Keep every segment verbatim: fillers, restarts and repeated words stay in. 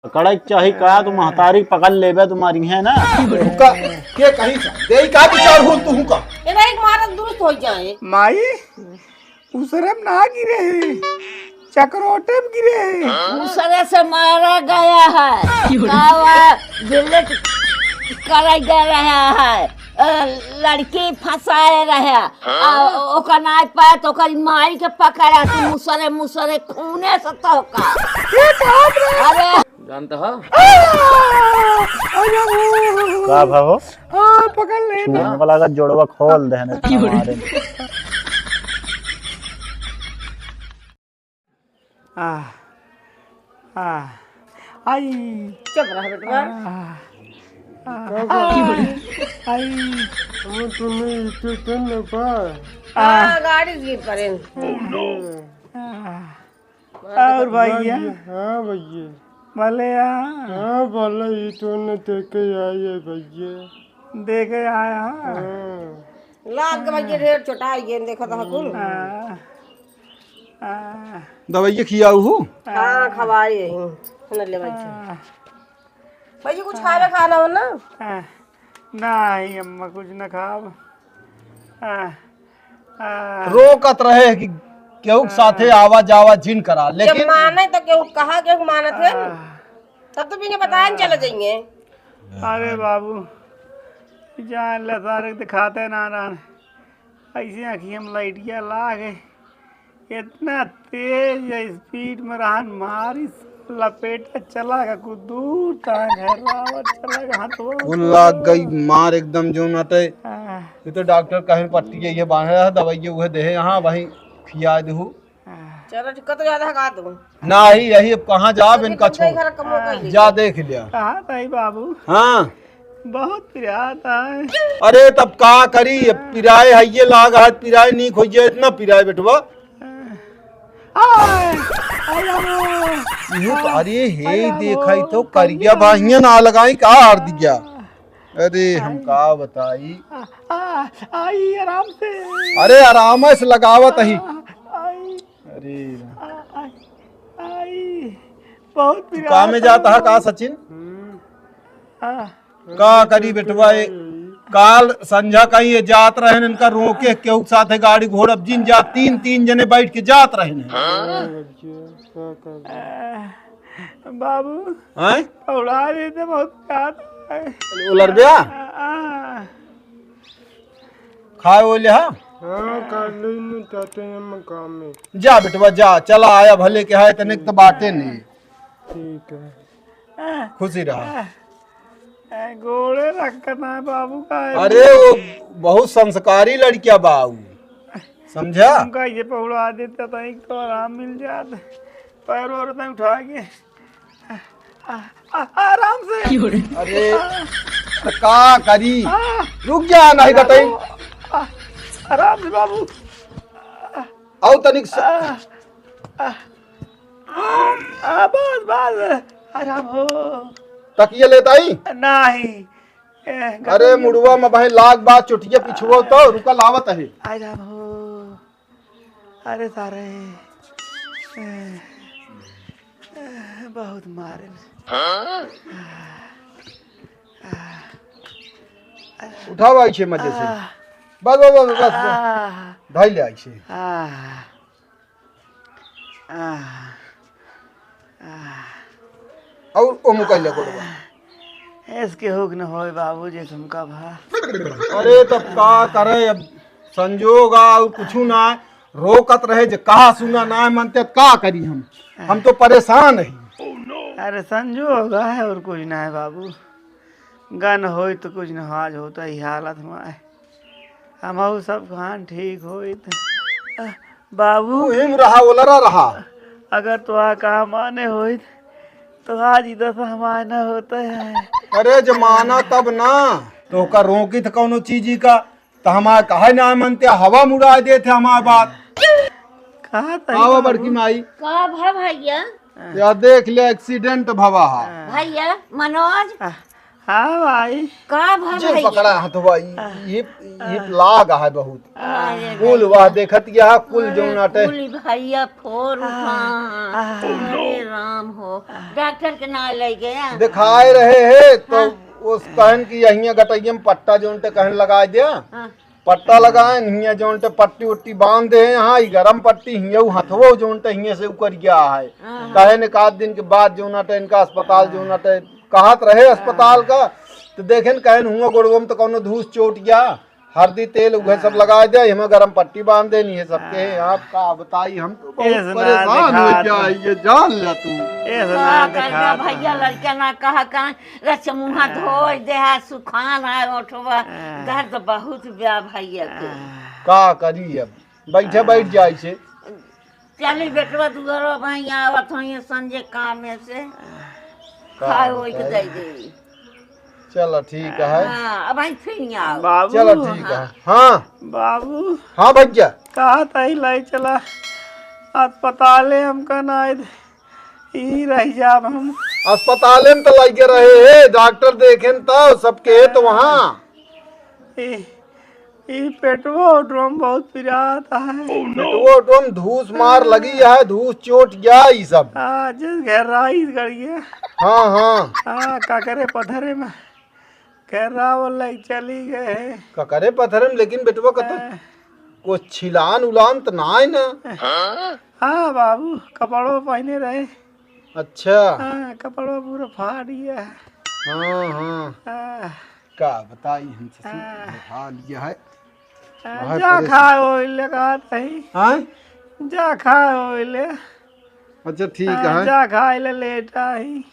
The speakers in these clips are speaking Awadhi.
पकड़े के चाही का, तू महतारी पकड़ लेबे, तुम्हारी है ना। का, के कहीं का? देई का विचार हो तू का? ए भाई, मारत दुरुस्त हो जाए। माई, उसरे में ना गिरे है, चकरोटे में गिरे है। उसरे से मारा गया है। का वा बिलेट कराई दे रहा है। अ, लड़की फंसाए रहे। आ, ओकर नाई पाए तो ओकर माई के पकड़ा, तू मुसरे, मुसरे खूने से तोहका। अरे। जानता हो? का भा हो? हाँ, पकड़ ले। चून वाला का जोड़वा खोल देहने तुम्हारे। आ, आ, आई। चुप रह बेटवा। आ, आ, आई, आई। वो तुम्हें इतने दिन में पा। आ। हाँ, गाड़ी गिर पड़े। आ। और भैया? हाँ भैया। भले आ। हाँ, भले ई तो न देखे आए भैया। देखे आया। हाँ। लाग के भैया ढेर चोटाई गए, देखो तो कुल। हाँ। हाँ। दवाइया खियाऊ हूँ? हाँ, खवाई यही। सुन ले भाई। हाँ। भैया कुछ खावे खाना हो ना? हाँ। नहीं अम्मा, कुछ न खाब। आ, आ, रोकत रहे कि केहू के साथे आवा जावा जिन करा, जब लेकिन माने तो केहू कहा, केहू मानत है ना। आ, तब तो बिना बताए न चले जाएंगे। अरे बाबू, जान ले सारे दिखाते ना रहन, ऐसे आँखिया में लाइटिया लागे। इतना तेज स्पीड में रहन मारी, लपेटा चला गा कुछ दूर तक, घरावत चला गा हथवा। कुल लाग गई मार एकदम जो नटे। हाँ। ये तो डॉक्टर कहे पट्टी ये बांधे रहा, दवाई ये उहे देहे यहाँ, वहीं खिया देहू। हाँ। चलो ठीक, कत ज्यादा हका तू? नाही, यही अब कहाँ जाब इनका छोड़। जा देख लिया। कहाँ तई बाबू? हाँ। बहुत पिरात है। अरे तब का करी, अब पिराए है ये लाग है, पिराए नीक होइए, इतना पिराए बेटवा। आय, आय बाबू। ये तो, अरे हे, आय बाबू, देखा ही तो करिया करिया। बाहिया ना लगाई का हार दिया। अरे हम का बताई। आ, आ, आई आराम से। अरे आराम से लगावत ही। आ, आई। अरे। आ, आई, आई। बहुत तू पिरात का में जाता है का सचिन? हाँ। का करी बेटवा, ये काल संझा का ये जात रहन, इनका रोके केहू के साथे गाड़ी घोड़, अब जिन जा तीन, तीन जने बैठ के जात रहन। हाँ, बच्चे, का कर आ, बाबू, हैं? उड़ा देते बहुत याद है। उलर गया? आ, आ। खाए वो ले, हाँ? हाँ, कर ली न, जाते हैं हम काम में। जा बेटवा, जा, चला आया, भले के है, तनिक तो बाटे नहीं। ठीक है। खुशी रहा। आ, गोड़े रखना है बाबू का। अरे, वो बहुत संस्कारी लड़किया बा ऊ, समझा? हमका ये पहुड़ा देता तो एक तो आराम मिल जात, पैर और नहीं उठा के। आ, आ, आराम से। अरे, तो का करी? आ, रुक जा, नहीं बताई। आ, आराम से बाबू। आऊ तनिक स- आ, आ, आ, बस, बस, आराम हो। तकिया लेत आई? नाही। ए, अरे, गगन मुड़वा में भाई लाग बा, चोटिया पिछुआ तो, रुका लावत है। आराम हो। अरे सारे, ए, ए, बहुत मारे। उठावा ऐसे मजे से। आह। बस, बस, बस, बस, बस। आह। ढाई ले ऐसे। आह। आह। आह। और ओमू कैले गोड़वा। इसके हुक न होए बाबू जे तुमका भा। अरे तब का करे, अब संजोग आ और कुछ ना, रोकत रहे जे कहा सुना ना मनते, का करी हम? हम तो परेशान ही। अरे संजोग है और कुछ ना है बाबू। गन होई तो कुछ न आज होता ही हालत में आए। हमहू सब खान ठीक होइत। अ, बाबू। तू हिम रहा, ओलरा रहा। अगर तो आ कहा माने होइत, तो आज ई दशा हमार न होता है। अरे, जब माना तब ना, तो का रोकी था कौनो चीज ही का, तो हमार कहे ना मनते, हवा मुड़ा देते हमार बात। कहा था आवा बाबू? बड़की माई। का भा भैया? या देख ले, accident भवा हा। भैया, मनोज। आ, हाँ भाई। का भा जे भाई? पकड़ा हथवा, ई, हाँ। ये, ये लाग है बहुत। अरे कुल भाई। वाह देखत यह कुल अरे जौन आटे। कुल भैया फोर हाँ, उठा। हाँ। अरे राम हो। डॉक्टर के ना ले गया? दिखाए रहे हैं तो हाँ। उस कहन की यहिया गटैया में पट्टा जौन ते कहन लगा दिया। हाँ। पट्टा लगाए, हियाँ जौन ते पट्टी उट्टी बांध दे हैं, हाँ, ई गरम पट्टी हियाँ उ हथवो जौन ते हियाँ से उकर गया है। हाँ। कहे ने एक आध दिन के बाद जौन ते इनका अस्पताल जौन ते कहत रहे अस्पताल का, तो देखेन कहेन हुआ गोड़वो में तो कौनो धूस चोट गया, हरदी तेल उहे सब हाँ। लगा दे, हमें गरम पट्टी बांध देनी है सबके। हाँ। आप का बताई, हम तो बहुत ऐसे ना परेशान हो दिखात। जाए, ये जान ले तू। ऐसे ना का करबा दिखात। भैया, लड़का ना कहा का रच मुँहा हाँ। धोए दे है, सुखान है ओठवा। हाँ। दर्द बहुत बा भैया के। हाँ। का करी अब? बैठे हाँ। बैठ जाए से। चली बेटवा दुआरो भाई आवत होइए संजय काम में से। का खाए ओए के बताई? दे दे। चलो ठीक है। हाँ, अब भाई फिर आओ। बाबू, चलो ठीक है। हाँ। हाँ। बाबू। हाँ भैया। कहा ताई लाई चला। अस्पताले हमका ना आए दे। ई रह जाब हम। अस्पताले में तो लगे रहे हैं, डॉक्टर देखेन तो सबके है तो वहाँ। ई, ई पेटवो उठवो में बहुत पिरात है। पेटवो उठवो में धूस मार लगी है, धूस चोट गया ई सब। हाँ, जिस गहराई गड़िए। हाँ, हाँ। हाँ, ककरे पथरे में। गहरावल लाइक चली गए। ककरे पथरे में, लेकिन बेटवा कतो हाँ। कुछ छिलान उलान तो ना है ना? हाँ बाबू, कपड़ो पहने रहे। अच्छा। हाँ, कपड़ो पूरा फाड़ गया। हाँ, हाँ। हाँ। का बताई, हम ससुर हाँ। बैठा लिया है। हाँ, बाहर जा परेशान। खाए ओए ले कहा तही। हाँ? जा खाए ओए ले। अच्छा, ठीक हाँ, है। जा खाए ले लेटा ही।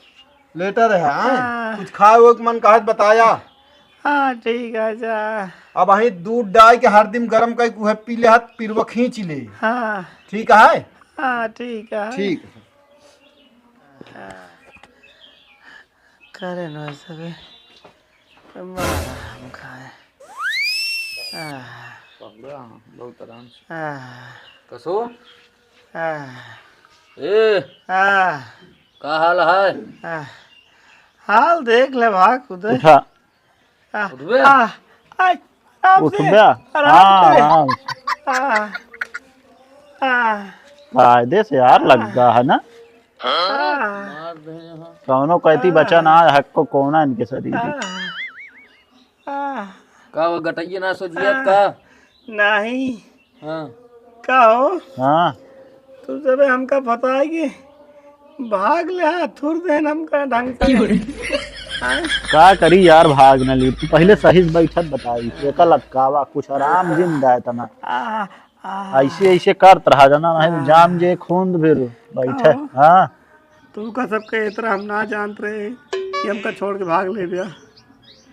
लेटा रहे, हाँ? हाँ। कुछ खाए ओए के मन कहत बताया। हाँ, ठीक है, जा। अब अहीं दूध डाल के हर दिन गरम करके उहे पी ले हाथ, पिरवा खींच ले। हाँ। ठीक है? हाँ, ठीक है। ठीक। हाँ। करे न सबे। बड़ा आराम खाए। आह। पकड़ा, बहुत आराम से। आह। कसो? आह। ए। आह। का हाल है? आह। हाल देख ले भाग उधर। उठा। आह, उठबे? आह, आह, आराम से, उठबे? आराम हाँ, से। आराम से। आह, आह। कायदे से यार आह। लग्गा है ना? आह। मार दे यहाँ। कौनो कहती बचा ना है, हक को कोना इनके शरीर की। आह। आह। का वो गटैया ना सो जियत आह। का? नहीं। हाँ। का हो? हाँ। तू सबे हमका बताए कि भाग ले, हाँ, थुर देन हमका ढंग से। हाँ? का करी यार, भाग न ली। तू पहिले सही से बैठत बताई, एका लटकावा, कुछ आराम जिंदा है तना। आ, आ, ऐसे, ऐसे करत रहा जाना, नहीं तो हाँ। जाम जे खून फिर बैठे। हाँ। हाँ। तू का सबके इतना हम ना जानत रहे कि हमका छोड़ के भाग ले गया।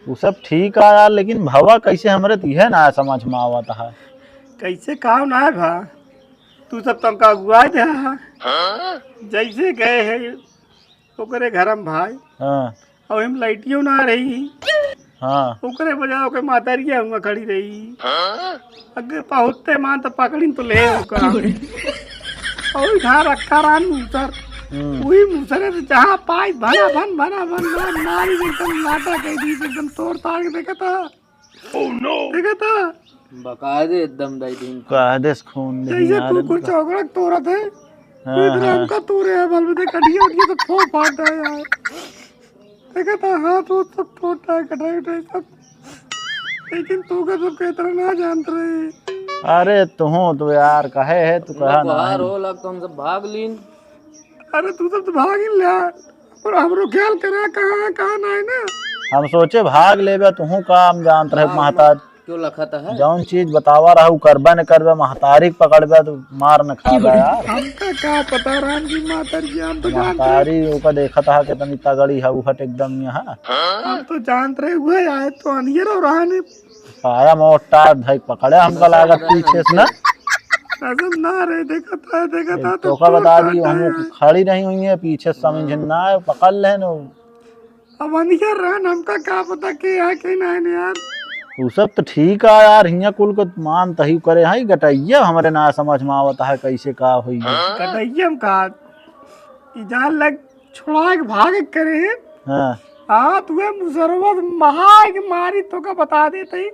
उ सब ठीक है यार, लेकिन भवा कैसे हमरे तो इहे ना समझ में आवत है। कैसे काम ना है भा? तू सब तो हमका अगुआ दे हा। जैसे गए है ओकरे घर में भाई। हाँ। और हम लाइटियो ना रही। हाँ। ओकरे बजाय ओके मातरिया हुआ खड़ी रही। अगे पहुँचते मान तो पकड़िन तो ले ओका। और इधर रखा रहा मूसर। हम्म। वही मूसरे से जहाँ पाई भना भन, भना भन, भना मारी एकदम नाटा कह दी, एकदम तोड़ ताड़ के देखा था। Oh no! देखा था? बकायदे एकदम दई दिन। कायदे से खून नहीं जैसे यार कुकुर इनका। चौकड़ा तोड़ा थे। हाँ, इधर हाँ। हमका तोड़े है, बल में देख, हड्डियाँ, हड्डियाँ तो फोड़ फाड़ रहा है यार। देखा था, हाथ वो सब टूटा है, कटाई उटाई सब। लेकिन तू का सब के इतना ना जानत रहे। अरे तुहूँ तो यार कहे है, तू कहा ना बाहर है। हो लग तो हम सब भाग लीन। अरे तू सब तो भाग ही लिया, पर हमरो ख्याल करा कहाँ है, कहाँ ना है ना। हम सोचे भाग लेबे, तुहूँ का हम जानत रहे हाँ, महताज। क्यों लखत है? जौन चीज बतावा रहा, उ करबे न करबे, महतारी के पकड़बे तो मार न खाबे यार। हमका का पता राम जी, महतारी जी, हम तो जानते हैं। महतारी ओका देखत हा कितनी तगड़ी है, उहट एकदम यहाँ। हम तो जानत रहे, उहे आए तो अनियर और आने। पाया मोटा धई पकड़े, हमका लागत पीछे से ना। कसम ना रे, देखत है, देखत है, तो तोका बता दी, हम खड़ी रही हुई है, पीछे से समझ ना आए, पकड़ लेन। अब अनियर रहन, हमका का पता के है के ना है यार। उ सब तो ठीक है यार, हियाँ कुल को मान तही करे हैं, गटैया हमरे ना समझ में आवत है कैसे का होई है। गटैया हम का, ई जान लग छोड़ा के भाग करे हैं। हाँ। हाँ, तुहे मुसरवा से महाय के मारी तोका बता देत ही।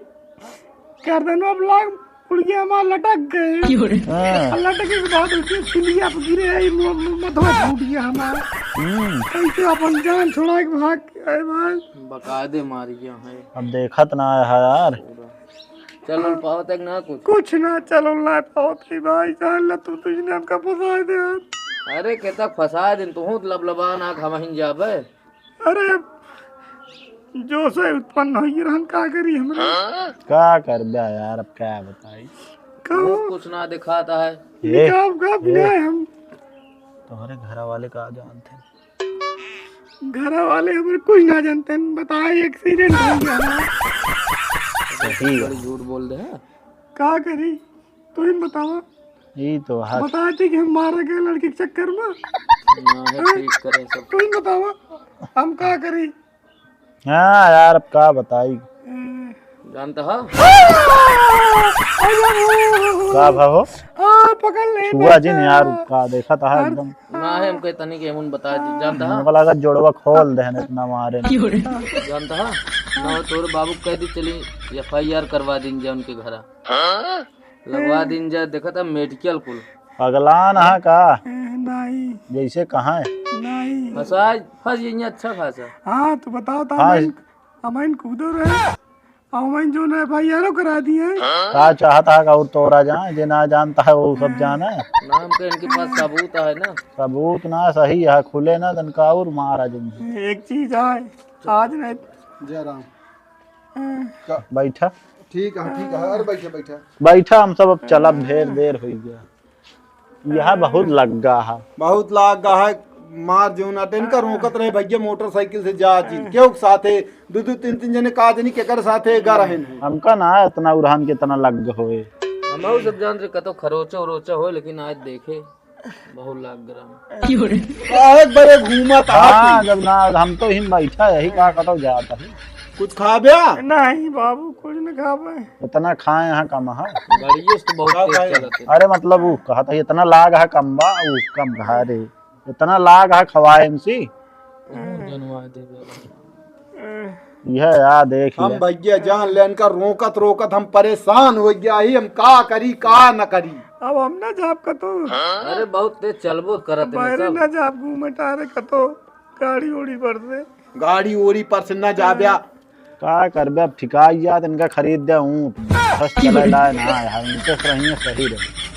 गर्दनवा पे लाग, पुड़िया हमार लटक गए। हाँ। लटके के बाद उसकी सिलिया पे गिरे है, मु-, मु-, मथवा फूट गया हमार। हम्म। कैसे अपन जान छुड़ा के भाग के आए भाई। बकायदे मार गया है। अब देखत ना है यार। चल उल पावत है कि ना कुछ? कुछ ना चल उल ना पावत है भाई, जान ला तू तुझने हमका फंसा दे यार। अरे केतक फंसा दिन, तू लबलबा ना घमहिन जाबे। अरे, जो से उत्पन्न होई रहन, का करी हमरे? का करबे यार, अब का बताई? का वो हो? कुछ ना दिखाता है। ए, निकाब का ए। बिना हम। तुम्हारे घर वाले का जानते हैं? घर वाले हमरे कुछ ना जानते हैं, बताए accident हो गया हमारा। सही है। बड़ी झूठ बोल दे हैं। का करी? तू ही बतावा। ई तो है। बताए थे कि हम मारा गए लड़की के चक्कर में। ना है, ठीक करे सब। तू ही बतावा, हम का करी? हाँ यार, अब का बताई? ए। जानता है? का भा हो? आ, पकड़ ले, छुआ जिन यार, का देखा था यार। एकदम। ना है, हमके तनी के एमुन बता दी, जानता है? हमको लगा जोड़वा खोल दे, इतना मारे। जानता है? ना हो, तोरे बाबू कह दी, चली F I R करवा दिन जा उनके घरा। लगवा दिन जा, देखा था medical कुल। पगलान हा का? ए, नहीं। जैसे कहाँ है? नहीं। फंसा, फंस जाइए अच्छा खासा। हाँ, तो बताओ तो हाँ। हम इन, हम इन कूदो रहे। हम इन जो ना F I R करा दिए। का चाहता है का और तोरा जाए, जे ना जानता है वो सब जाने। नाम के इनके पास सबूत है ना। सबूत ना सही है, खुले ना तनका और मारा जाए। एक चीज आए, आज नहीं। जय राम। हाँ। का? बैठा। ठीक है, ठीक है, अरे बैठा, बैठा। बैठा, हम सब अब चलब, ढेर देर हो गया। यह बहुत लग्गा है। बहुत लग्गा है, मार जो ना, इनका रोकत रहे भैया, मोटरसाइकिल से जा जी, क्यों साथे दो दो तीन तीन जने का जनी केकर साथे गा रहे हैं। हमका ना इतना उड़ान के इतना लग्गा होए। हम सब जान रहे कतो खरोचा उरोचा हो, लेकिन आज देखे बहुत लाग गरम। काहे बड़े घूमत हाँ, आती? जब ना हम तो हिम बैठा यही का कतो जात है। कुछ खाब्या? नहीं बाबू, कुछ न खाबे। इतना खाए यहाँ कम है। गाड़ियों से तो बहुत का तेज खाए? चलत है। अरे मतलब वो कहत है इतना लाग है कम बा, वो कम खा रे। इतना लाग है खवाए इनसी। बहुत जनवा दे बे। यह यार देख हम लिया। भैया जान ले इनका रोकत रोकत हम परेशान हो गया ही, हम का करी का न करी। अब हम ना जाब कतो। अरे बहुत तेज चलबो करत है बाहरे सब। ना जाब घूमे टारे कतो, गाड़ी ओड़ी पर से। गाड़ी ओड़ी पर से ना जाब्या। का करबे अब ठिकाई जात इनका खरीद दे ऊँट। बस चले लाए ना है, ऊँटे से रहिए सही रहे।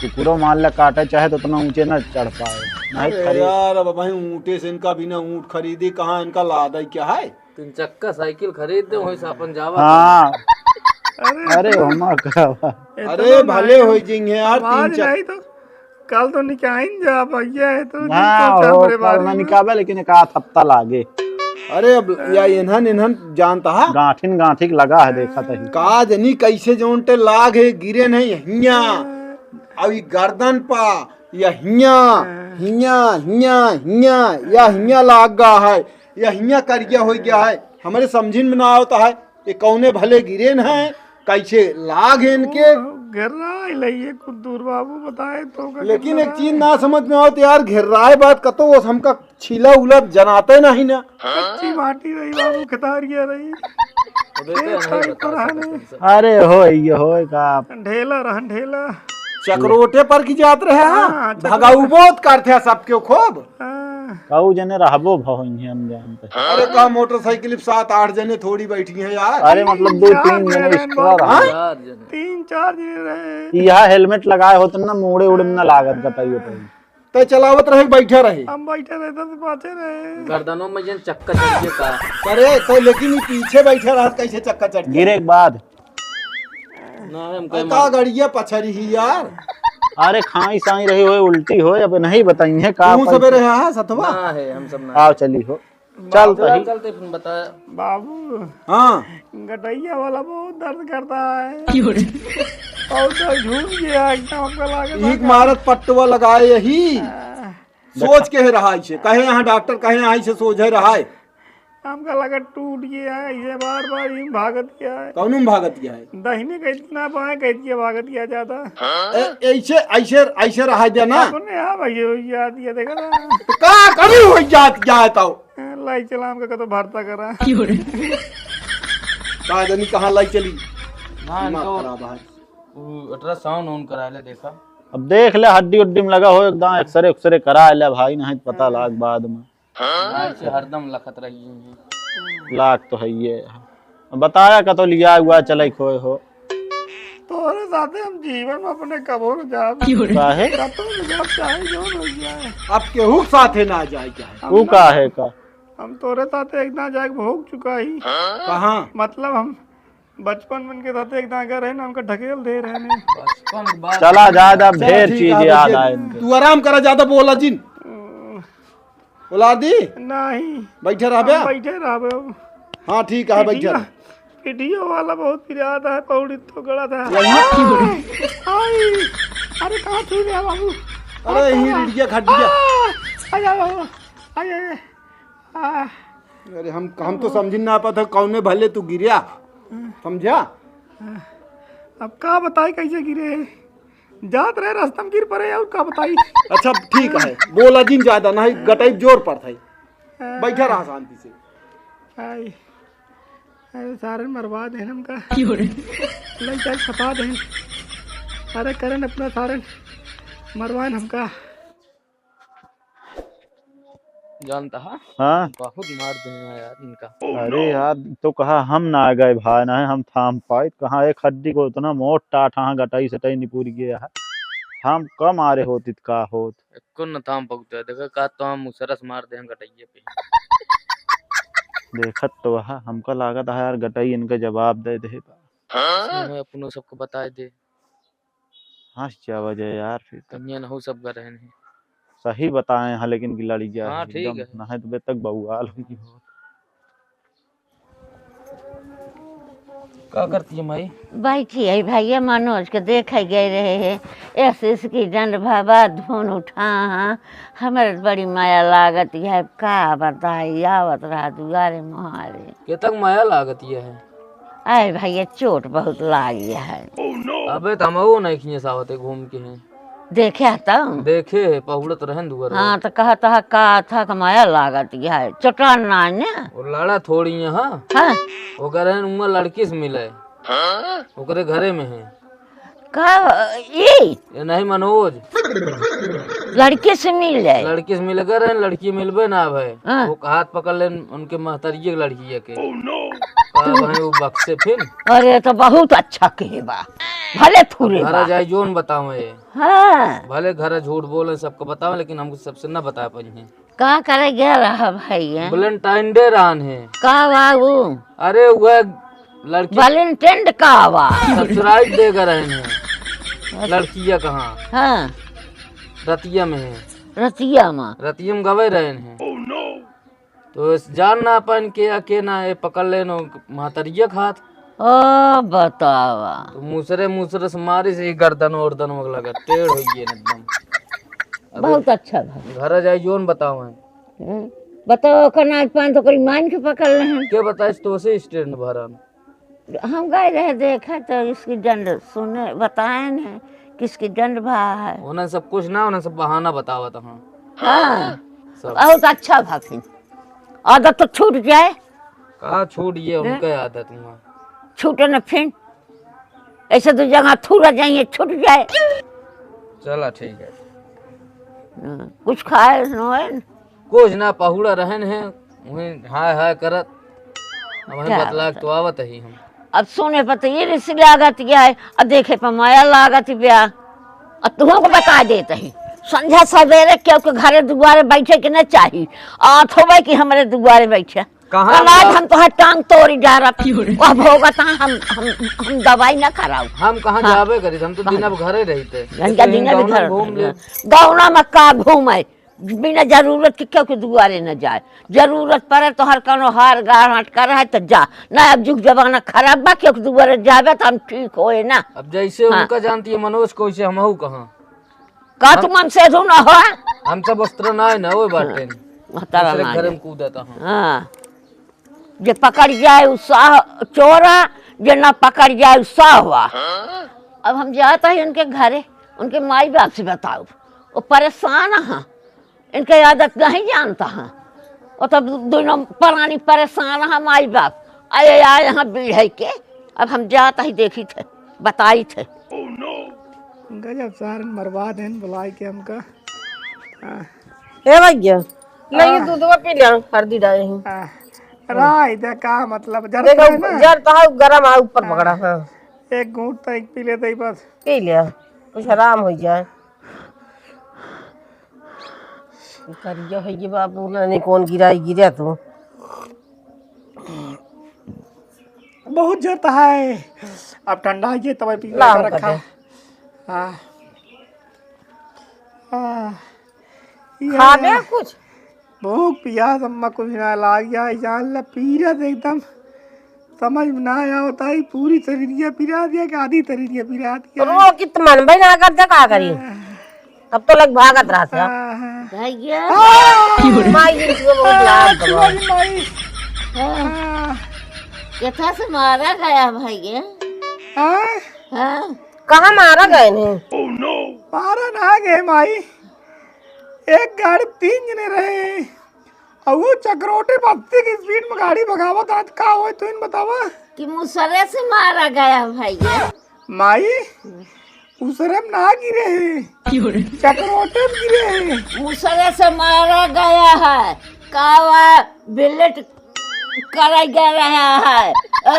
कुकुरो मान ले काटे चाहे तो उतना ऊँचे ना चढ़ पाए। नहीं अरे खरीद यार, अब भाई ऊँटे से इनका बिना ऊँट खरीदी कहाँ, इनका लादा ही क्या है? तीन चक्का साइकिल खरीद दे, वहीं से अपन जावा। हाँ। अरे अरे, इतना हमा का बा? इतना अरे, भले नहीं। हो जाएंगे यार, आवाज तीन चक- नहीं तो कल तो निकाइन जा भैया, है तो दिन हाँ, तो हो, चाप रे कल बारी ना में। निकाबे, लेकिन एक आध हफ्ता लागे। अरे, अब या इन्हन, इन्हन जानता है? गांठिन गांठिक लगा है, देखा तही। का जनी कैसे जोन टे लाग है, गिरे नहीं हिया। हाँ। अब ई गर्दन पा, या हिया, हाँ। हिया, हिया, हिया, या हिया लाग गा है, या हिया करिया हो गया है। हमरे समझिन में ना आवता है, ये कौने भले गिरेन है, कैसे लाग है इनके? ओ, घर ना आइल है ये कुछ दूर बाबू, बताए तो का लेकिन एक कितना चीज ना समझ में आवत यार, घेर्राए बात कतो वो हमका छीला उला जनाते नहीं ना। कच्ची माटी रही बाबू, खतारिया रही। अबे तो एक नहीं तारीख बता पर आने। सकते हैं सब। अरे होए, ये होए का? ढेला रहन, ढेला। चकरोटे पर की जात रहे हैं? हाँ, चकरोटे। भगाऊ बहुत करते हैं सबके खूब। हाँ। कहू जने रहबो भवइहे हम जानते। अरे का मोटरसाइकिल पे सात आठ जने थोड़ी बैठी हैं यार। अरे मतलब दो तीन तीन चार जने जने extra रहे। हाँ? चार जने। तीन चार जने रहे। यह helmet लगाए होत ना, मुड़े उड़े में ना लागत बताइए तो। तय चलावत रहे, बैठे रहे। हम बैठे रहे तो पाछे रहे। गर्दनों में जन चक्का चढ़ गया का? अरे तो लेकिन ये पीछे बैठे रहा, कैसे चक्का चढ़ गया? गिरे के बाद। ना, हम अरे कहीं का मार- गड़िया पछरी ही यार। अरे खाई साई रही होए, उल्टी होए, अब नहीं बताइए का मुंह पैसा। सबे रहे हाँ सतवा। ना है, हम सब ना। आओ चली हो। चल बाबू, तही। चलते फिर बताया। बाबू। हाँ। गटैया वाला बहुत दर्द करता है। क्यों रे? और तो झूम गया एकदम, हमको लगा एक मारत पट्टवा लगाए यही। हाँ। सोच के है रहा इसे, कहे यहाँ डॉक्टर, कहे यहाँ इसे सोझे रहा है। हमका लगा टूट गया है, इसे बार बार ही भागत गया है। कौन में भागत गया है? दहिने कह दिया, बाएं कह दिया, भागत गया ज्यादा। ए, ऐसे, ऐसे, ऐसे रहा दे ना। अपने यहाँ भाई हो गया, ये देखा ना। तो का कभी हो जात गया है तो? हाँ, लाई चला हमका कतो भरता करा। का जानी कहाँ लाई चली। ना, दिमाग इनको खराब है। उ अल्ट्रासाउंड ऑन करा ले, देखा। अब देख ले, हड्डी उड्डी में लगा हो एकदम, एक्सरे उक्सरे करा ले भाई, नहीं तो पता लाग बाद में। हाँ, से हरदम लखत रही है। लाग तो है ये। बताया कतो लिया हुआ चले खोए हो। तोरे साथे हम जीवन में अपने कबो न जाब। काहे? कतो न जाब, चाहे जो हो जाए। अब केहू के साथे ना जाए, चाहे। ऊ काहे का? हम तोरे साथे एक दां जाके भोग चुका ही। कहाँ? मतलब हम बचपन में इनके साथे एक दां गए रहे ना, हमका ढकेल दे रहे ने। बचपन के बात। चला जाए, अब चला ढेर ठीक चीज है, याद भैया। आए इनके। तू आराम करा, ज्यादा बोला जिन। बोला दी? नहीं। बैठे रहबे? हम बैठे रहबे अब। हाँ, ठीक है, बैठे पिटिया, रह। पिटिया वाला बहुत पिरात है, पौड़ी तो गड़ा था। वही। आई, अरे, कहाँ छू गया बाबू? अरे, ही रिड़िया खटिया। आ, आ, आ, आ, आ, आ, आ। अरे, हम, हम तो समझ ना पाता कौने भले तू गिरिया, समझा? अब का बताई कैसे गिरे? जात रहे रास्ता में गिर पड़े, और का बताई? अच्छा, ठीक है, बोला जिन ज्यादा, नहीं गटई जोर पड़त है। बैठा रहा शांति से। आई, अरे सारे मरवा दे हमका। क्यों रे? लइका के सता दे। अरे करन अपना सारे मरवान हमका। जानता है? हाँ। बहुत मार देना यार इनका। अरे यार, तो कहा हम ना आ गए भाई, ना हम थाम पाए, कहाँ एक हड्डी को इतना मोट टाट, हाँ, गटाई सटाई निपुर गया है। हम कम आ रहे होती तो का होत? एको न थाम पकते, देखा का तो हम मुसरस मार दे हम गटाइए पे। देखत तो वह, हमका लागत है यार, गटाई इनका जवाब दे दे बा। हाँ? अपनों सबको बताए दे। हंस जावा जाए यार, फिर तो। कन्या नहु सब घर रहन है। सही बताए हैं, लेकिन कि लड़ी गया हाँ, है, ठीक एकदम है। नहाए तो बेतक बउआल हुई हो। का करती है माई? बैठी है भैया, मनोज के देखे गए रहे हैं, एस एस की डंड भावा धुन उठा, हाँ, हमारे तो बड़ी माया लागत है, का बताई, आवत रहा दुआरे मुहारे। के तक माया लागत ये है? आए भैया, चोट बहुत लागी है। अबे, त हमहू नहीं खिए सावत है, घूम के हैं। देखे ह त? देखे है, पहुड़त रहन दुआर हाँ, पर। त कहत ह का था कि माया लागत है, चोटान ना ने? वो लड़ा थोड़ी है, हाँ। हाँ। ओकर है, उमा लड़की से मिले। ओकरे घरे में है। का, ई? ये नहीं मनोज। लड़की से मिल जाए? लड़की से मिल गए रहे, लड़की मिलबे ना भाई। हाँ। वो हाथ पकड़ लेन उनके महतरिये के लड़किया के। का भाई वो बक्से फिर? अरे तो बहुत अच्छा कहे बा, भले थूरे घर बा। जाए जोन बतावे। हाँ। भले घर झूठ बोले सबको बतावे, लेकिन हमको सबसे ना बता पाई हैं। का करे गया रहा भैया? Valentine Day रहन है। का बा वो? अरे वह लड़की Valentine का बा? Surprise दे गए रहन है। अच्छा। लड़किया कहाँ? हाँ। रतिया में है। रतिया में? रतिया में गवे रहन है। तो इस जान ना पाइन के या के ना, ये पकड़ लेन हो महतरिया खात। ओ बतावा। तो मुसरे मुसरे से मारी से गर्दन वर्दन में लगा, टेढ़ हो गए एकदम। अब बहुत अच्छा भा। घर जाई जोन बताओ है। हम्म, बताओ ओकर नाच पान तो कोई मान के पकड़ ले हैं। के बताइस तो से स्टैंड भरन? हम गए रहे देखे तो इसकी डंड सुने, बताए न किसकी डंड भा है। उन्हें सब कुछ ना, उन्हें सब बहाना बतावत हम। हाँ, सब। बहुत अच्छा भा फिर। आदत तो छूट जाए। का छूट ये हैं? उनका आदत हुआ। छूटे न फिर। ऐसे दो जगह थूरा जाइए, छूट जाए। चला ठीक है। हाँ, कुछ खाए न होए न। कुछ ना, पहुड़ा रहन है, वहीं हाय हाय करत, अब वहीं क्या बतला के बताई? तो आवत ही हम। अब सुने पर तो ये रिस लागत गया है, अब देखे पर माया लागत गया। अब तुहों को बता देत ही, संझा सवेरे केहू के घरे दुआरे बैठे के न चाही, आत होवे कि हमरे दुआरे बैठे। कहाँ अनाज जाओ? हम तोहर टांग तोड़ी डारब। वह भोगत हाँ, हम, हम, हम दवाई न कराऊ। हम कहाँ हाँ। जाबे करी, हम तो कहाँ? दिन अब घरे रहिते। घंटा दिन अब गौना घर घूम ले। गौना में का घूमे? बिना जरूरत के केहू के दुआरे न जाए। जरूरत पड़े तोहर कौनो हार गारंट कर है तो जा, ना अब जुग जमाना खराब बा, केहू के दुआरे जाबे तो हम ठीक होए ना। अब जैसे हाँ। उनका जानती है मनोज को, वैसे हमहू कहाँ? का हम तू मन से धू ना हो? हम सब वस्त्र ना है ना, वो बाटे। हाँ, तारा दूसरे ना घर है। में कूदता हूँ। हाँ। जे पकड़ जाए उ साह चोरा, जे ना पकड़ जाए उ साहवा। अब हम जाता ही उनके घरे, उनके माई बाप से बताओ, वो परेशान हैं, इनके आदत नहीं जानता हैं। और तब दोनों प्राणी परेशान, हम आई बाप, आए आए यहाँ बीढ़ है के, अब हम जात ही देखी थे, बताई थे। गजब सारन बर्बाद हैं, बुलाई के हमका। हाँ। ए भैया, ले ये हाँ। दूधवा पी ले, हरदी डाले हैं। हाँ। राय दे का मतलब, जरता देखो, है ना? जरता है, गरम है, ऊपर हाँ। पकड़ा, हाँ। एक घूंट तो एक पी लेते ही बस। पी ले, कुछ आराम हो जाए। करिया है ये बाबू, ना नहीं कौन गिराई, गिरा तू। बहुत जरता है, अब ठंडा है, तब पी लाओ रखा। कर दे। हाँ। हाँ। ये खाबे है। कुछ? भूख पियास अम्मा कुछ ना लाग जाए, जान ला पीरत एकदम समझ में ना आवत आई, पूरी शरीरिया पिरा दिया कि आधी शरीरिया पिरा दिया। रो कित मन भाई ना कर दे, का करी? हाँ। तब तो लग भागत रहा था। हाँ, हाँ। भैया। हाँ। माई दिन सुबह बहुत लाग हाँ, गवा। माई। हाँ। हाँ। केथा से मारा गया भैया? हाँ? हाँ। कहाँ मारा गए ने? मारा ना गए माई। एक गाड़ी तीन जने रहे। अउ वो चकरोटे बत्ती की स्पीड में गाड़ी भगावत, आज का होए, तू इन बतावा। कि मुसरे से मारा गया भैया। माई, मुसरे में ना गिरे हैं। क्यों रे? चकरोटे में गिरे हैं। मुसरे से मारा गया है। कावा बिलेट करे गए रहे है। अ,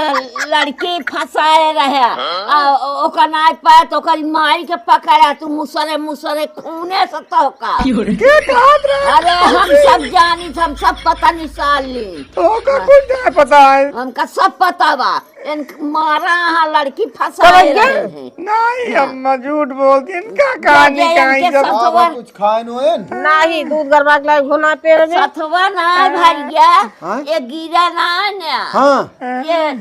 लड़की फंसाए रहे। आ, ओकर नाई पाए तो ओकर माई के पकड़ा, तू मुसरे, मुसरे खूने से तोहका। के कहत रहे? अरे हम सब जानी, हम सब पता निकाल ली। तो ओकर कुछ नहीं पता है। हमका सब पता बा। इन मारा हाँ लड़की फंसाए रहे हैं। नहीं हाँ। अम्मा झूठ बोलती, इनका कहानी इनके कहीं जब सतवा कुछ खाए नो है। नहीं, दूध गरबा के लाई घुना पे रहे। सतवा ना हाँ। भैया, हाँ? ये गिरा ना है ना। हाँ। ये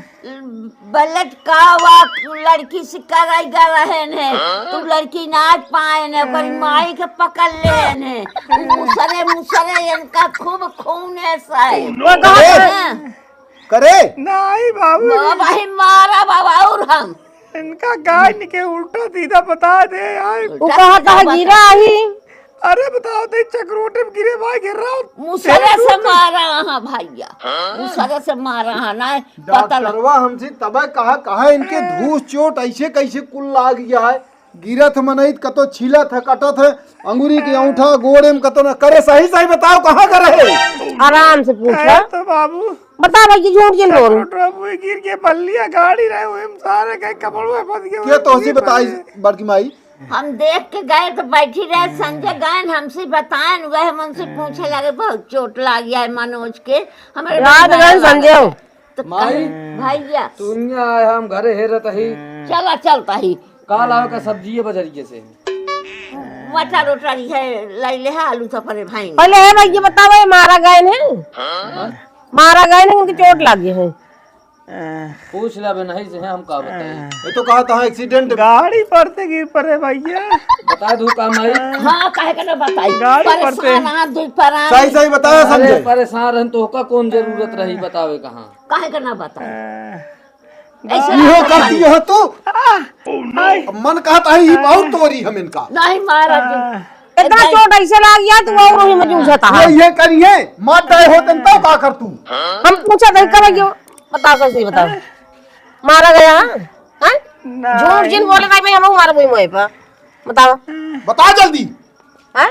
बलट का वा लड़की से कराई गा रहे ने, तू लड़की ना पाए ने, ओकर माई के पकड़ ले ने, मुसरे मुसरे इनका खूब खूने से। वो कहा करे? हाँ। करे? नहीं बाबू। ओ भाई मारा बाबा और हम। इनका गाय निके उल्टा सीधा बता दे यार। वो कहा था गिरा ही। अरे बताओ तो चकरोटे में गिरे भाई गिर रहा हूँ। मुसरे से मारा हाँ भैया। मुसरे से मारा हाँ ना। डॉक्टरवा हमसे तबे कहा, कहा इनके धूस चोट ऐसे कैसे कुल लाग गया है। गिरत मनई त कतो छीलत है, कटत है, अंगुरी के औंठा, गोड़े में कतो ना करे, सही सही बताओ कहाँ करे है? आराम से पूछा। तो बाबू। बता भाई, ये झूठ जिन बोल। चकरोटे में गिर के बल्लिया गाड़ी रहे, वो हम सारे के कपड़वा फंस गए। के तोहसी बताई बड़की माई? हम देख के गए तो बैठी रहे, संजय गए न हमसे बताए न, वह हमसे पूछे लगे, बहुत चोट लाग गया है मनोज के, हमारे रात गए संजय। तो माई, कहे, भैया। तू नहीं आया, हम घरे हेरत ही। चला, चलता ही। काल आवे का सब्जी है बजरिए से। मटर उटर है, ले ले है, आलू तो अपने भाई ने। पहले है भाई, ये बताओ, ये मारा गए हैं? हाँ? मारा गए हैं, उनकी चोट लगी है। पूछ ले, अबे नहीं से हम का बताई। ये तो कहा था एक्सीडेंट। गाड़ी पर से गिर पड़े भैया। बता दूं का माई? हाँ, काहे के ना बताई? गाड़ी पर से। परेशान, हाथ धोई परान। सही सही बताया अरे, संजय। परेशान रहन तो का कौन जरूरत रही बतावे कहाँ? काहे के ना बताई? ऐसे इहो ना करती बताई। हो तू? अब मन कहता है, ये बहुत तोरी हम इनका। नहीं महाराज जी। इतना चोट ऐसे लाग गया, तू और वही में जूझता है। ये, ये करिए, मार डाए होते न तब का कर तू? हम पूछा नहीं करेंगे, बता कैसे बता। मारा गया, हाँ? हाँ? नहीं। झूठ जिन बोले भाई, भाई, हम मार वही मोए पर। बताओ। बता जल्दी। हाँ?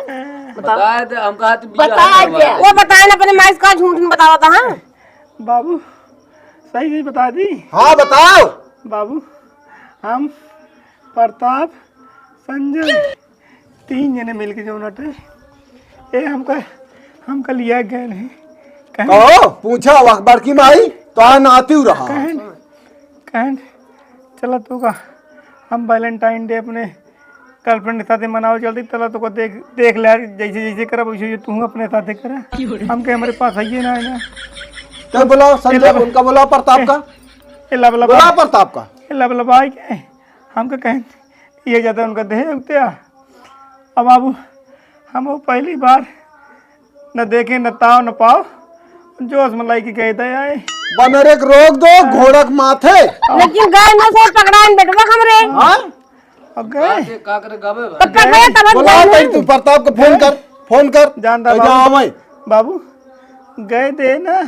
बताओ। बता दे, हम कहा तो बिया बता है दे। हमारा। वो बताए ना अपने माई से का झूठ नहीं बतावा था, हाँ? बाबू, सही सही बता दी। हाँ, बताओ। बाबू, हम प्रताप, संजय, तीन जने मिलके जौन हटे, ए हमका, हमका लिया गए नहीं। कहें कहो, पूछा, वह बड़की माई, तो आ नाती रहा। कहें, कहें, चला तू का, हम Valentine Day अपने girlfriend के साथे मनावे चलती, चला तू का देख, देख ले, जैसे, जैसे करब, वैसे, वैसे तू अपने साथे करा। हमके हमारे पास है ये ना, है ना। तो बुलाओ संजय, ए, लब-, उनका बुलाओ प्रताप ए, का। ए, लब-, लब-, बुलाओ प्रताप का। ए, लब-, लबाई के, हमका कहें, ये ज्यादा उनका देह उगते आ। अब बाबू, हम वो पहली बार न देखे, न ताव, न पाव, जोश में लाइके गए थे आए। बनरे के रोक दो, घोड़क माथे। लेकिन गए न से पकड़ान बेटवा हमरे। हाँ? अब गए। का के, का करे गावे बा? तो पकड़े तब बुलाओ गए। तई तू प्रताप को फोन कर, फोन कर। जानता ए, बाबू। जाओ भाई। बाबू, गए दे ना,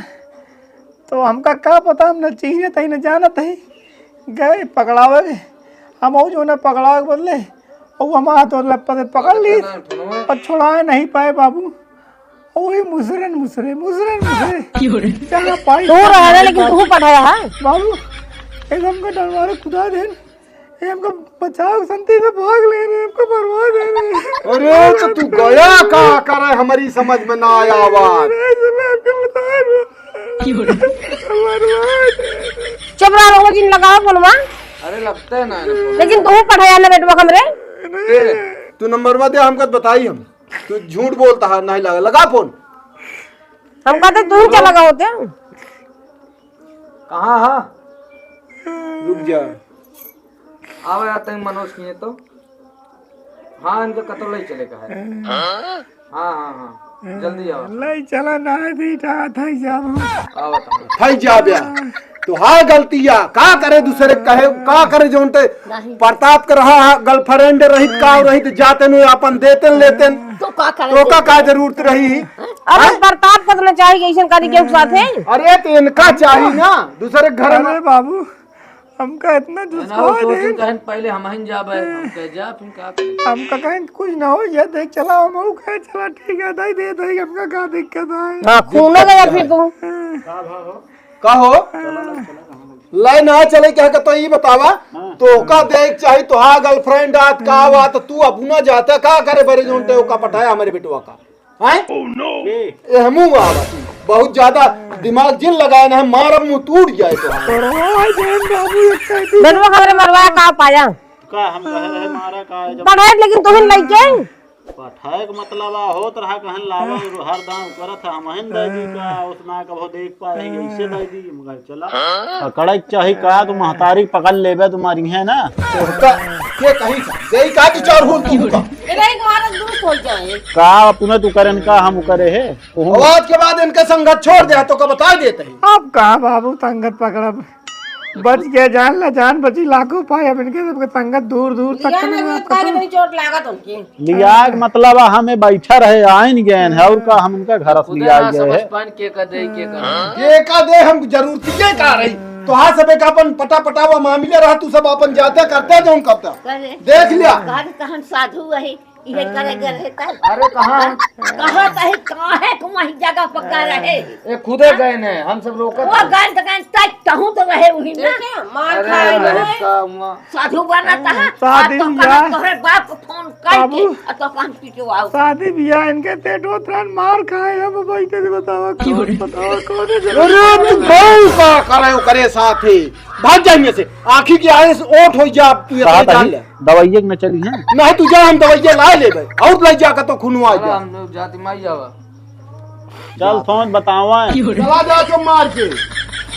तो हमका का पता, हम न चीन्हत ही, न जानत ही। गए पकड़ावे, हम वो जो ना पकड़ावे के बदले, वो हमारा तो लप्पा से पकड़ ली और छुड़ाए नहीं पाए बाबू। वही मुसरन मुसरे, मुसरन मुसरे। क्यों रे? जहाँ पाई तू रहा है, लेकिन तू पढ़ाया है। बाबू, एकदम का डरवारे खुदा दे। ये हमको बचाओ, संती से भाग ले रहे, हमको मरवा दे रहे। अरे, तो तू गया का करे, हमारी समझ में ना आया बात। अरे, सुना, हमको बता दो। मरवा दे। चुप रहा, लोगों जिन लगाओ फोनवा। अरे, लगता है ना, लेकिन तू पढ़ाया ना बेटवा हमरे। तू नंबर मत दे, हमको बताई हम। तू झूठ बोलता है, नहीं लगा, लगा फोन। हम कहते तू ही चला गया होते। कहाँ हा? रुक जा। आवे आते हैं मनोज किए तो। हाँ, इनका कतो ले चले का है। हाँ, हाँ, हाँ, जल्दी आओ। ले चला ना है, दी था, था ही जाबो। आओ तो। था ही जाबे। तो हाँ, गलतिया का करे, दूसरे कहे का करे, जोन ते प्रताप के रहा, गर्लफ्रेंड रहित का रहित, जाते नु अपन देते लेते। तो का करे? तो का, का जरूरत रही? अरे प्रताप को तो ना चाहिए, ऐसन करी के साथ है। अरे तो इनका चाहिए ना, दूसरे घर में। अरे बाबू, हमका इतना ना, वो दुश्वार सोचू है। कहें पहले हम ही जाबे, हम कह जा, फिर का करे? हमका कहें कुछ ना हो, ये देख चला, हम वो कहे चला, ठीक है, दे दे, दे, हमका का दिक्कत है? हाँ, खून हो गया फिर तू। का हो? हाँ। लाई ना चले, क्या कहता, ये बतावा। हाँ। तो का देख चाही, तो हाँ, गर्लफ्रेंड आत का आवा, तो तू अब ना जाता, का करे बरे जोन ते ओका पठाया हमारे बेटवा का? हैं? Oh, no। ए, हमू आवा तू। बहुत ज्यादा दिमाग जिन लगाए ना, मारब मुंह टूट जाए तो। बेटवा हमरे मरवा का पाया? का हम कहे रहे मारा का है जब पढ़ाई, लेकिन तोहन लइके पठाए के मतलब आ होत रहा कहन लावा हर दाम करत है, हमहिन दे दी का, उसना कभो देख पाए, ऐसे दे दी, मगर चला। पकड़े के चाही का, तू महतारी पकड़ लेबे, तुम्हारी है ना। तो का, के कही का? देई का कि चार होल तू का? ए, नहीं, तुम्हारा दुरुस्त हो जाए। का अपने तू करन का, हम करे है? ओहो। आज के बाद इनके संगत छोड़ दे, तो का बता देते हैं। अब का बाबू संगत पकड़ब? बच गया जान ला, जान बची लाखों पाए। अब इनके सबके संगत दूर दूर तक लिया के ना, नहीं तो काहे पता। नहीं चोट लागत उनकी। लिया के मतलब, हमें बैठा रहे, आइन गए हैं, और का हम उनका घर से खुदे लिया ना गए समझ हैं। पान के का दे, के का नहीं। के का दे, हम जरूरत के का रही? तो हाँ, सब एक अपन पटा पटावा मामले रहा, तू सब अपन जाते करते जो हम करता। करे। देख लिया। घर कहन साधु वही। इहे करे गए रहे तब। अरे, कहाँ? कहाँ कहे, काहे को वही जगह पक्का रहे? ए, खुदे गए ने, हम सब रोकत वो रहे। गए तो गए, तक कहूँ तो रहे वही ना। देखे, मार अरे, खाए अरे, रहे। का हुआ? साधु बना था, शादी अब तो बियाह। कहाँ तोहरे बाप को फोन करके, बाबू। अब तो कहाँ पिटवाओ? शादी बियाह इनके सेट होत रहन, मार खाए हम, अब इनके से बतावा, कौन बतावा, कौन है जरा? अरे, तू भाई का करे, करे साथ ही। भाग जा इनमें से। आँखी की आए से ओट हो जा, तू ये कहा जान था ले। दवाइये के न चली हैं? नहीं, तू जा, हम दवाइये ला लेबे। और ले जा के तो खुनवा चला, जा। हम लोग जाति माई जावा। चल, सोच बतावा। चला जा तो मार के।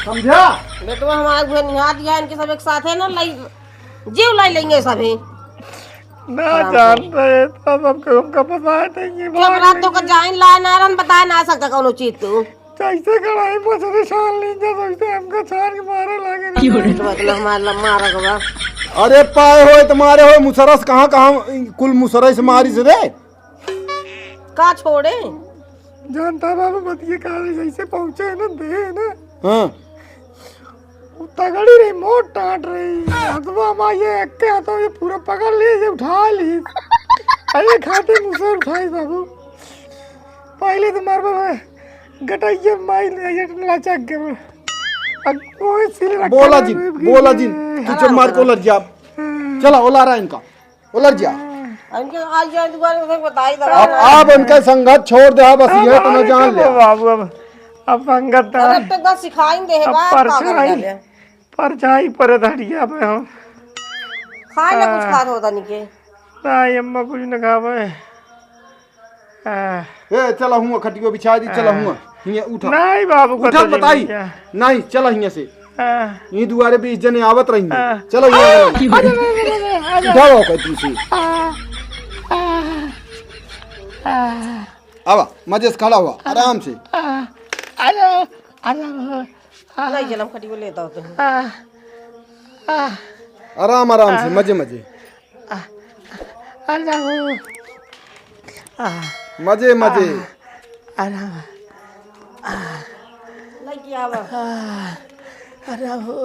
समझा? बेटवा हमारा घर निहार दिया, इनके सब एक साथ है ना, लाई, जीव लाई लेंगे सभी। ना हराम जानते हैं, तब हम कहूँ का पता है नहीं, जब रात तो का जाइन ला ना रहन, बताए ना सकता कौनो चीज तू। जैसे कढ़ाई मछली छान ली, जब वैसे हमका छान के मारे लागे। क्यों रे? मतलब हमार लम्मा रखबा। अरे पाए होए तो मारे होए, मुसरस कहाँ, कहाँ कुल मुसरस मारी से रे? का छोड़े? जानता बाबू, बतिये का रे, जैसे पहुँचे है ना, दे है ना। हाँ। उ तगड़ी रही, मोट टाट रही। हथवा मा ये एक के हथवा ये पूरा पकड़ ली, ये उठा ली। अरे खाते मुसर उठाई बाबू। पहले तो मार बाबा गटैया माई ले, ये लचक के। अब कोई सिर रखा बोला नहीं, जिन, बोला जिन, तू चुप मार को लड़ जा। हाँ। चला, ओला रहा इनका, ओला जा। इनके आज जाए दुकान में बताई दवा अब, ना। अब इनका संगत छोड़ दे, बस अब ये तो मैं आगे जान के लिया। बाबू, अब, अब संगत अब ना। अब तो बस सिखाई दे अब बा, का परछाई, करता है? परछाई पर धरिया पे हम। खाए ना कुछ आ। खात होता नहीं के। नहीं, अम्मा कुछ न खावे। आ। ए, चला हुआ, खटियो बिछा दी, चला आ। हुआ। हियाँ उठा। नहीं बाबू, उठा, कतो बताई। नहीं, चला हियाँ से। आ। ये दुआरे बीस जने आवत रही। आ। चला हुआ। आ, आ, आ, आ, आ, आ। उठाओ, कोई तुमसे। आ, आ, आ। आवा, मजे से खड़ा हुआ, आ, आराम से। आ, आ, आ, आ, आ। नहीं, चल, हम खटियो लेता होते हैं। आ, आ। आराम, आराम से, आ। मजे, मजे। आ, आ, आ, आ। मजे, मजे। आ, आ, आ। लइके आवा। आ, अरे हो।